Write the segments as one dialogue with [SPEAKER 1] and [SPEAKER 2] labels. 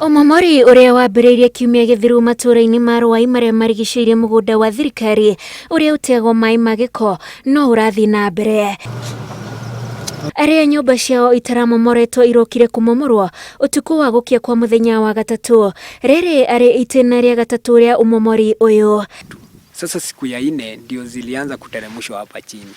[SPEAKER 1] Ũmomori ũrĩa wambĩrĩirie kiumia gĩthiru matũũra-inĩ ma Ruai marĩa marigicĩirie mũgũnda wa thirikari ũrĩa ũteagwo maĩ ma gĩko no ũrathiĩ na mbere. Arĩa nyũmba ciao itaramomoretwo irokire kũmomorwo ũtukũ wa gũkia kwa mũthenya wa gatatũ. Rĩrĩ arĩ itĩna rĩa gatatũ rĩa ũmomori ũyũ.
[SPEAKER 2] Sasa siku ya ine ndio zilianza kuteremshwa hapa chini,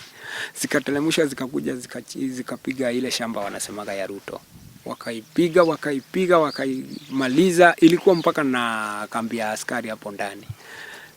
[SPEAKER 2] zikateremshwa zikakuja zikapiga ile shamba wanasemaga ya Ruto, wakaipiga wakaipiga wakaimaliza, ilikuwa mpaka na kambi ya askari hapo ndani.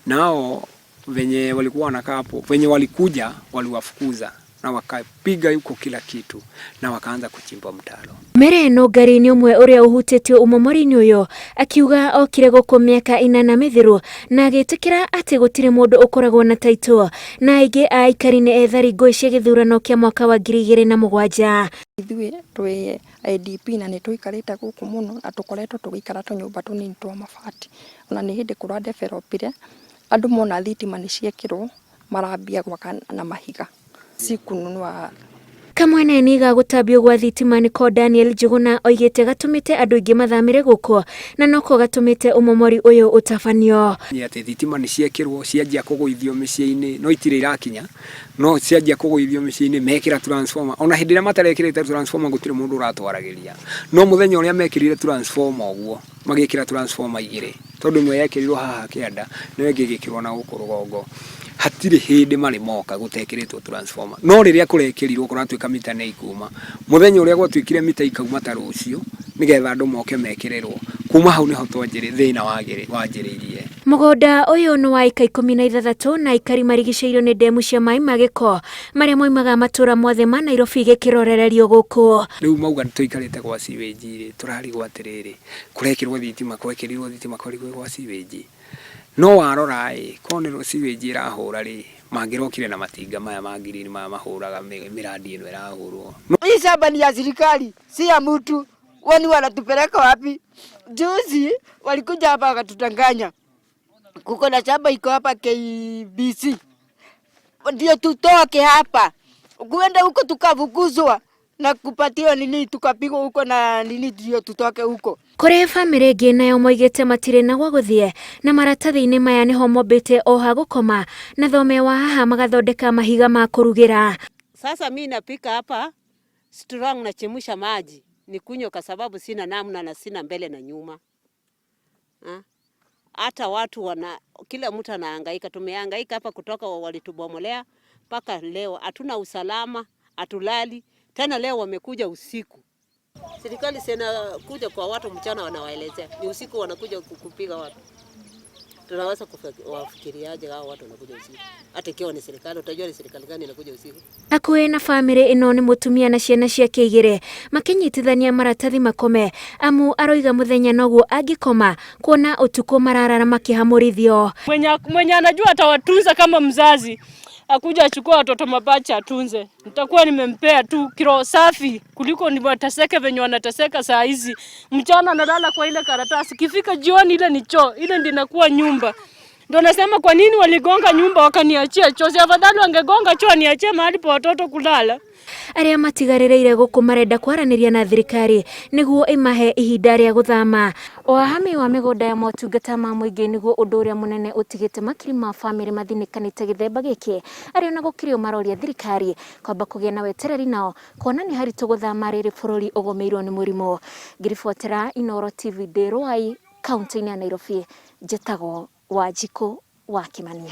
[SPEAKER 2] Nao venye walikuwa wanakaa hapo, venye walikuja waliwafukuza na wakapiga huko kila kitu na wakaanza kuchimba mtaro.
[SPEAKER 1] Mary Nũngari nĩ ũmwe ũrĩa ũhutĩtio ũmomori-inĩ ũyũ akiuga okire gũkũ mĩaka ĩnana mĩthiru na agĩtĩkĩra atĩ gũtirĩ mũndũ ũkoragwo na taitũ na aingĩ a aikari nĩ ethari ngũĩ cia gĩthurano kĩa mwaka wa 2007.
[SPEAKER 3] Ithuĩ twĩ IDP na nĩ tũikarĩte gũkũ mũno na tũkoretwo tũgĩikara tũnyũmba tũnini twa mabati. Ona nĩ hĩndĩ kũra developire andũ mona thitima nĩ ciekĩrwo marambia gwaka na mahiga, si kununua.
[SPEAKER 1] Kamwene ga gũtambio gwa thitima nĩko Daniel Njuguna oigĩte gatũmĩte andũ aingĩ mathamĩre gũkũ na noko gatũmĩte ũmomori ũyũ ũtabanio.
[SPEAKER 2] Nĩ atĩ thitima nĩ ciekĩrwo cianjia kũgũithio mĩciĩ-inĩ no itirĩ irakinya no cianjia kũgũithio mĩciĩ-inĩ mekĩra transformer. Ona hĩndĩ ĩrĩa matarekĩrĩte transformer gũtirĩ mũndũ ũratwaragĩria, no mũthenya ũrĩa mekĩrire transformer ũguo magĩkĩra transformer igĩrĩ tondũ ĩmwe yekĩrirwo haha kĩanda nayo ĩngĩ ĩgĩkĩrwo na gũkũ rũgongo, hatirĩ hĩndĩ marĩ moka gũtekĩrĩtwo transformer. No rĩrĩa kũrekĩrirwo kũratuĩka mita nĩ ikuma, mũthenya ũrĩa gwatuĩkire mita ikauma ta rũciũ nĩgetha andũ moke mekĩrĩrwo, kuma hau nĩho thĩna wanjĩrĩirie.
[SPEAKER 1] Mũgũnda ũyũ nĩ wa ĩka 16 na aikari marigicĩirio nĩ ndemu cia maĩ ma gĩko marĩa moimaga matũũra mothe ma Nairobi gĩkĩrorererio gũkũ.
[SPEAKER 2] Rĩu mauga tũikarĩte gwa sewage rĩ, tũrarigwo atĩrĩrĩ, kũrekĩrwo thitima, gwekĩrirwo thitima kũrigwo gwa sewage. No warora ĩ, korwo nĩ sewage ĩrahũra rĩ, mangĩrokire na matinga maya ma green maya mahũraga mĩrandi ĩno ĩrahũrwo.
[SPEAKER 4] Hii shamba ni ya serikali, si ya mtu. Wani wanatupeleka wapi? Juzi walikuja hapa wakatudanganya. Kuko na shamba iko hapa KBC. Ndio tutoke hapa. Kuenda huko tukafukuzwa na kupatiwa nini, tukapigwa huko na nini ndio tutoke huko.
[SPEAKER 1] Kũrĩ bamĩrĩ ĩngĩ nayo moigĩte matirĩ na gwa gũthiĩ na maratathi-inĩ maya nĩho mombĩte o ha gũkoma na thome wa haha magathondeka mahiga ma kũrugĩra.
[SPEAKER 5] Sasa mi napika hapa strong, nachemsha maji nikunywe kwa sababu sina namna na sina mbele na nyuma. Hata watu wana, kila mtu anahangaika. Tumehangaika hapa kutoka walitubomolea mpaka leo, hatuna usalama, hatulali tena. Leo wamekuja usiku. Serikali sina kuja kwa watu mchana, wanawaelezea ni usiku wanakuja kupiga watu. Tunaweza kuwafikiriaje hao watu wanakuja usiku? Hata ikiwa ni serikali, utajua ni serikali gani inakuja usiku.
[SPEAKER 1] Hakuhĩ na bamĩrĩ ĩno nĩ mũtumia na ciana ciake igĩrĩ makĩnyitithania maratathi makome amu aroiga mũthenya noguo angĩkoma kuona ũtukũ mararara makĩhamũrithio.
[SPEAKER 6] Mwenye anajua atawatunza kama mzazi akuja achukua watoto mapacha atunze, nitakuwa nimempea tu kiroho safi kuliko ni wateseke venye wanateseka saa hizi. Mchana analala kwa ile karatasi, kifika jioni ile ni choo, ile ndio inakuwa nyumba. Ndio nasema kwa nini waligonga nyumba wakaniachia choo? Si afadhali wangegonga choo niachie mahali pa watoto kulala.
[SPEAKER 1] Arĩa matigarĩrĩire gũkũ marenda kwaranĩria na thirikari nĩguo ĩmahe ihinda rĩa gũthama. Ũhahami wa mĩgũnda ya motungata ma mũingĩ nĩguo ũndũ ũrĩa mũnene ũtigĩte makiri ma bamĩrĩ mathinĩkanĩte gĩthemba gĩkĩ, arĩa ona gũkĩrĩ maroria thirikari kwamba kũgĩa na wetereri nao kuona nĩ haritũ gũthama rĩrĩ bũrũri ũgũmĩirwo nĩ mũrimũ. Ngĩribotera Inooro TV ndĩ Ruai kaunti-inĩ ya Nairobi, njĩtagwo Wanjikũ wa Kĩmani.